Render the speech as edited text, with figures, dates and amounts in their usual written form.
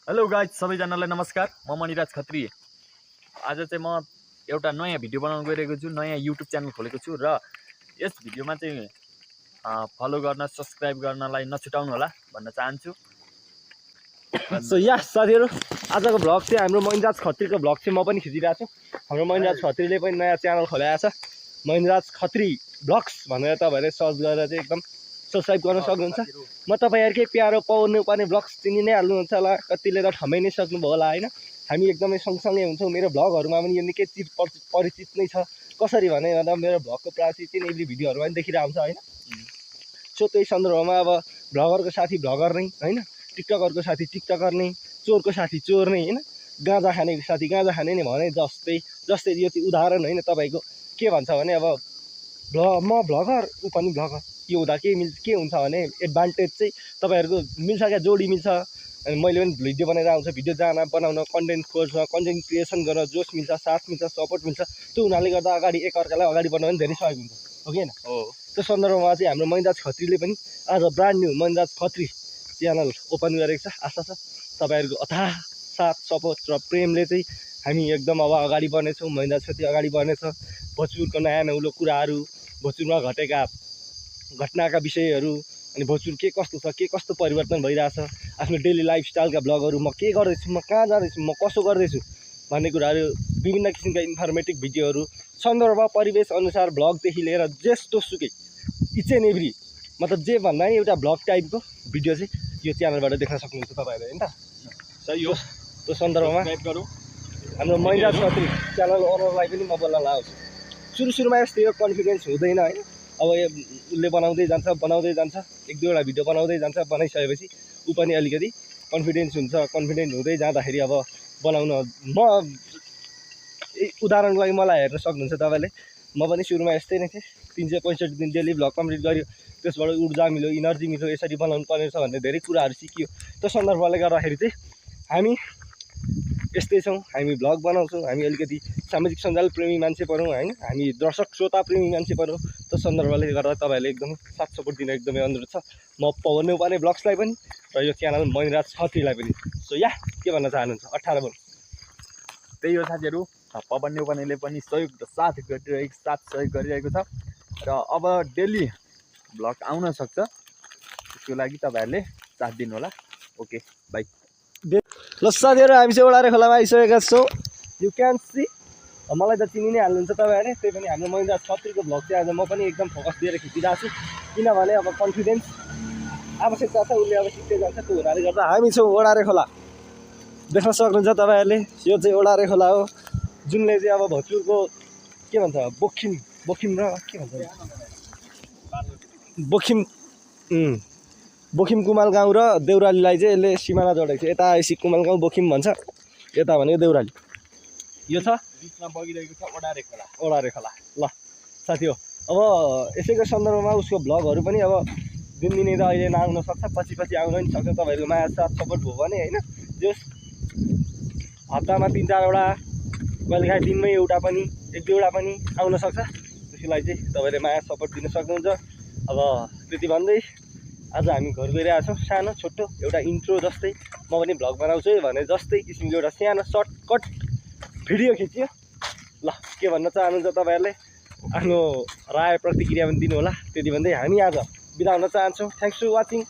Hello guys सबैजनालाई नमस्कार। म मणिराज खत्री। आज चाहिँ म एउटा नयाँ भिडियो बनाउन गइरहेको छु। नयाँ युट्युब च्यानल खोलेको छु र यस भिडियोमा चाहिँ फलो गर्न सब्सक्राइब गर्नलाई नछुटाउनु होला भन्न चाहन्छु। सो यस साथीहरु, आजको भ्लग चाहिँ हाम्रो मणिराज खत्रीको भ्लग चाहिँ म पनि खिचिरहेको छु। हाम्रो मणिराज खत्रीले पनि नयाँ च्यानल खोलेको छ, मणिराज खत्री भ्लग्स भनेर तपाईहरुले सर्च गरेर चाहिँ एकदम सब्स्क्राइब गर्न सक्नुहुन्छ। म तपाईहरुकै प्यारो पाउनु पर्ने भ्लग्स चिनि नै हाल्नुहुन्छ होला, कतिले त ठमै नै सक्नुभयो होला हैन। हामी एकदमै सँगसँगै हुन्छौँ। मेरो भ्लगहरुमा पनि यो निकै चिज परिचित नै छ। कसरी भने भन्दा मेरो भ्लगको प्राची चाहिँ एभ्री भिडियोहरुमा पनि देखिरहेको हुन्छ हैन। सो त्यही सन्दर्भमा अब भ्लगरको साथी भ्लगर नै हैन, टिकटकरको साथी टिकटकर नै, चोरको साथी चोर नै हैन, गाँजा खानेको साथी गाँजा खाने नै भने जस्तै यो चाहिँ उदाहरण हैन। तपाईको के भन्छ भने अब म भ्लगर उ पनि भ्लगर, यो हुँदा के हुन्छ भने एडभान्टेज चाहिँ तपाईहरुको मिल्छ क्या, जोडी मिल्छ। अनि मैले पनि भिडियो बनाएर आउँछ, भिडियो बनाउन कन्टेन्ट खोज्न, कन्टेन्ट क्रिएसन गर्न जोस मिल्छ, साथ मिल्छ, सपोर्ट मिल्छ। त्यो हुनाले गर्दा अगाडि एकअर्कालाई अगाडि बढाउन धेरै सहयोग हुन्छ, हो कि हैन? हो। त्यो सन्दर्भमा चाहिँ हाम्रो मणिराज खत्रीले पनि आज brand new Maniraj Khatri channel open गरेको छ। आशा छ तपाईहरुको अथाह साथ सपोर्ट र प्रेमले चाहिँ हामी एकदम अब अगाडि बढ्नेछौँ। मणिराज खत्री अगाडि बढ्नेछ। भोजपुरको नयाँ नौलो कुराहरू, भोजपुरमा घटेका घटनाका विषयहरू, अनि भोजपुर के कस्तो छ, के कस्तो परिवर्तन भइरहेछ, आफ्नो डेली लाइफस्टाइलका भ्लगहरू, म के गर्दैछु, म कहाँ जाँदैछु, म कसो गर्दैछु भन्ने कुराहरू, विभिन्न किसिमका इन्फर्मेटिभ भिडियोहरू, सन्दर्भ परिवेश अनुसार भ्लगदेखि लिएर जस्तो सुकै इच एन्ड एभ्री, मतलब जे भन्दा नि एउटा भ्लग टाइपको भिडियो चाहिँ यो च्यानलबाट देख्न सक्नुहुन्छ तपाईहरुले हैन त। सही हो। त्यो सन्दर्भमा सब्स्क्राइब गरौँ। हाम्रो मणिराज खत्री च्यानल ओनरलाई पनि म बोल्न लाउँछु। सुरुमा यस्तो यो कन्फिडेन्स हुँदैन हैन। अब उसले बनाउँदै जान्छ, एक दुईवटा भिडियो बनाउँदै जान्छ, बनाइसकेपछि ऊ पनि अलिकति कन्फिडेन्स हुन्छ। कन्फिडेन्ट हुँदै जाँदाखेरि अब बनाउन म उदाहरणको लागि मलाई हेर्न सक्नुहुन्छ तपाईले। म पनि सुरुमा यस्तै नै थिएँ। 365 दिन डेली भ्लग कम्प्लिट गर्यो, त्यसबाट ऊर्जा मिल्यो, इनर्जी मिल्यो, यसरी बनाउनु पर्ने छ भन्ने धेरै कुराहरू सिकियो। त्यो सन्दर्भले गर्दाखेरि चाहिँ हामी यस्तै छौँ। हामी भ्लग बनाउँछौँ, हामी अलिकति सामाजिक सञ्जाल प्रेमी मान्छे पऱ्यौँ हैन, हामी दर्शक श्रोता प्रेमी मान्छे पऱ्यौँ। त्यो सन्दर्भले गर्दा तपाईहरुले एकदमै साथ सपोर्ट दिन एकदमै अनुरोध छ, म पवन्ने पर्ने ब्लग्सलाई पनि र यो च्यानल मणिराज खत्रीलाई पनि। सो या के भन्न चाहनुहुन्छ? 18 बोल। त्यही हो साथीहरु, पवन न्युपनेले पनि सहयोग गरिरहेको छ र अब डेली भ्लग आउन सक्छ। त्यसको लागि तपाईहरुले साथ दिनु होला। Okay bye. ल साथीहरु, हामी चाहिँ ओडारे खोलामा आइसकेका छौँ। यु क्यान सी, मलाई त चिनि नै हाल्नुहुन्छ तपाईहरुले। त्यही पनि हाम्रो मणिराज खत्रीको भ्लग चाहिँ आज म पनि एकदम फोकस दिएर खिचिरहेको छु, किनभने अब कन्फिडेन्स आवश्यकता छ। उसले अब सिक्दै जान्छ। त्यो हुनाले गर्दा हामी छौँ ओडारे खोला, देख्न सक्नुहुन्छ तपाईहरुले। यो चाहिँ ओडारे खोला हो, जुनले चाहिँ अब भोजपुरको के भन्छ बोखिम र के भन्छ बोखिम कुमाल गाउँ र देउरालीलाई चाहिँ यसले सिमाना जोडेको छ। यता आएपछि कुमाल गाउँ बोखिम भन्छ, यता भनेको देउराली। यो छ बिचमा बगिरहेको छ ओडारे खोला। ल साथी हो, अब यसैको सन्दर्भमा उसको भ्लगहरू पनि अब दिनदिनै त अहिले नआउन सक्छ, पछि आउन पनि सक्छ। तपाईहरुको माया साथ सपोर्ट भयो भने हैन, जस हप्तामा 3-4 वटा, कहिलेकाहीँ दिनमै एउटा पनि, 1-2 वटा पनि आउन सक्छ। त्यसलाई चाहिँ तपाईहरुले माया सपोर्ट दिन सक्नुहुन्छ। अब त्यति भन्दै आज हामी घर गइरहेका छौँ। सानो छोटो एउटा इन्ट्रो जस्तै, म पनि भ्लग बनाउँछु भने जस्तै किसिमको एउटा सानो सर्टकट भिडियो खिच्यो। ल के भन्न चाहनुहुन्छ तपाईहरुले? आफ्नो राय प्रतिक्रिया पनि दिनु होला। त्यति भन्दै हामी आज बिदा हुन चाहन्छौँ। Thanks for watching.